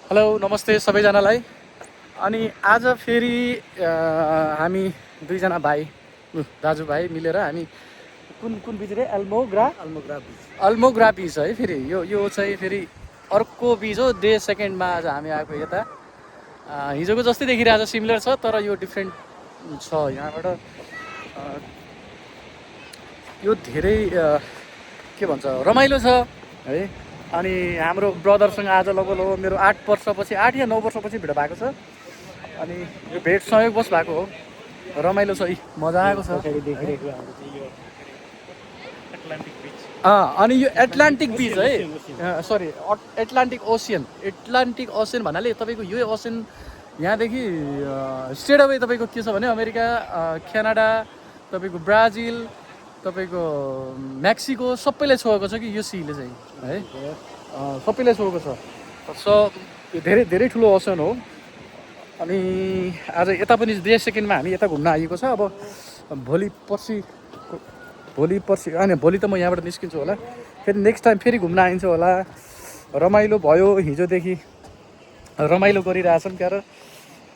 Hello नमस्ते सबैजनालाई। अनि आज फेरि हामी दुईजना भाइ दाजुभाइ मिलेर हामी कुन कुन बिच रे अल्मोग्रा बिच है। फेरि यो चाहिँ फेरि अर्को बिच हो। डे सेकेन्डमा आज हामी आएको यता। हिजोको जस्तै देखिरहेको छ, सिमिलर छ, तर यो डिफ्रेन्ट छ यहाँबाट। यो धेरै के भन्छ रमाइलो छ है। अनि हाम्रो ब्रदरसँग आज लगभग मेरो 8 वर्षपछि 8 या 9 वर्षपछि भेट भएको छ। अनि यो भेट संयोगवश भएको हो। रमाइलो छ, मजा आएको छ। अनि यो एटलान्टिक बिच है, सरी एटलान्टिक ओसियन भन्नाले तपाईँको यो ओसियन यहाँदेखि स्ट्रेट अवे तपाईँको के छ भने अमेरिका, क्यानाडा, तपाईँको ब्राजिल, तपाईँको मेक्सिको सबैलाई छोएको छ कि यो सीले चाहिँ है। सबैलाई छोएको छ। सो यो धेरै धेरै ठुलो ओसन हो। अनि आज यता पनि डे सेकेन्डमा हामी यता घुम्न आइएको छ। अब भोलि पर्सि होइन, भोलि त म यहाँबाट निस्किन्छु होला। फेरि नेक्स्ट टाइम फेरि घुम्न आइन्छ होला। रमाइलो भयो, हिजोदेखि रमाइलो गरिरहेछन् क्या र।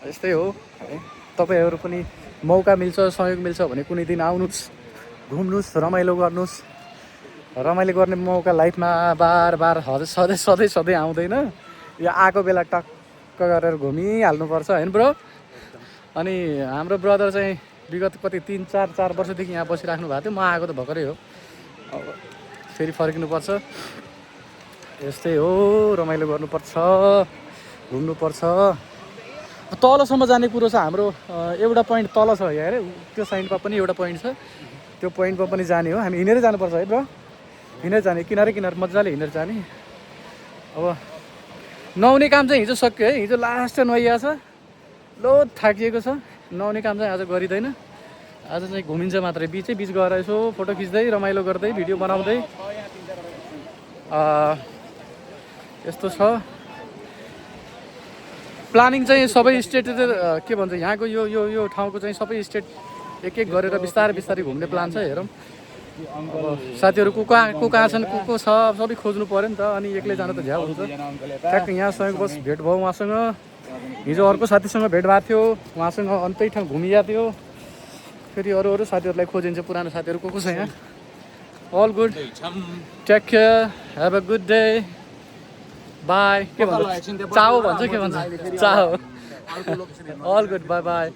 यस्तै हो है। तपाईँहरू पनि मौका मिल्छ, सहयोग मिल्छ भने कुनै दिन आउनुहोस्, घुम्नुहोस्, रमाइलो गर्नुहोस्। रमाइलो गर्ने मौका लाइफमा बार बार सधैँ आउँदैन। यो आएको बेला टक्क गरेर घुमिहाल्नुपर्छ होइन ब्रो। अनि हाम्रो ब्रदर चाहिँ विगत कति 3-4 वर्षदेखि यहाँ बसिराख्नु भएको थियो। म आएको त भर्खरै हो। अब फेरि फर्किनुपर्छ। यस्तै हो, रमाइलो गर्नुपर्छ, घुम्नुपर्छ। तलसम्म जाने कुरो छ हाम्रो। एउटा पोइन्ट तल छ यहाँ अरे, त्यो साइडमा पनि एउटा पोइन्ट छ। त्यो पोइन्टमा पनि जाने हो। हामी हिँडेरै जानुपर्छ है ब्रो। हिँडेर जाने, किनारै मजाले हिँडेर जाने। अब नुहाउने काम चाहिँ हिजो सक्यो है। हिजो लास्ट नुहाइएको छ, लोड थाकिएको छ। नुहाउने काम चाहिँ आज गरिँदैन। आज चाहिँ घुमिन्छ मात्रै। बिच गएर यसो फोटो खिच्दै, रमाइलो गर्दै, भिडियो बनाउँदै यस्तो छ। प्लानिङ चाहिँ सबै स्टेट के भन्छ यहाँको यो ठाउँको चाहिँ सबै स्टेट एक एक गरेर बिस्तारै घुम्ने प्लान छ। हेरौँ अब साथीहरू को कहाँ छन्, को छ, सबै खोज्नु पऱ्यो नि त। अनि एक्लै जानु त झ्याउ हुन्छ। ठ्याक्क यहाँसँग बस भेट भयो उहाँसँग। हिजो अर्को साथीसँग भेट भएको थियो, उहाँसँग अन्तै ठाउँ घुमिया थियो। फेरि अरू साथीहरूलाई खोजिन्छ, पुरानो साथीहरू को छ यहाँ। All good, take care, have a good day, bye. के भन्छ चाओ भन्छ, के भन्छ ciao. All good, bye by.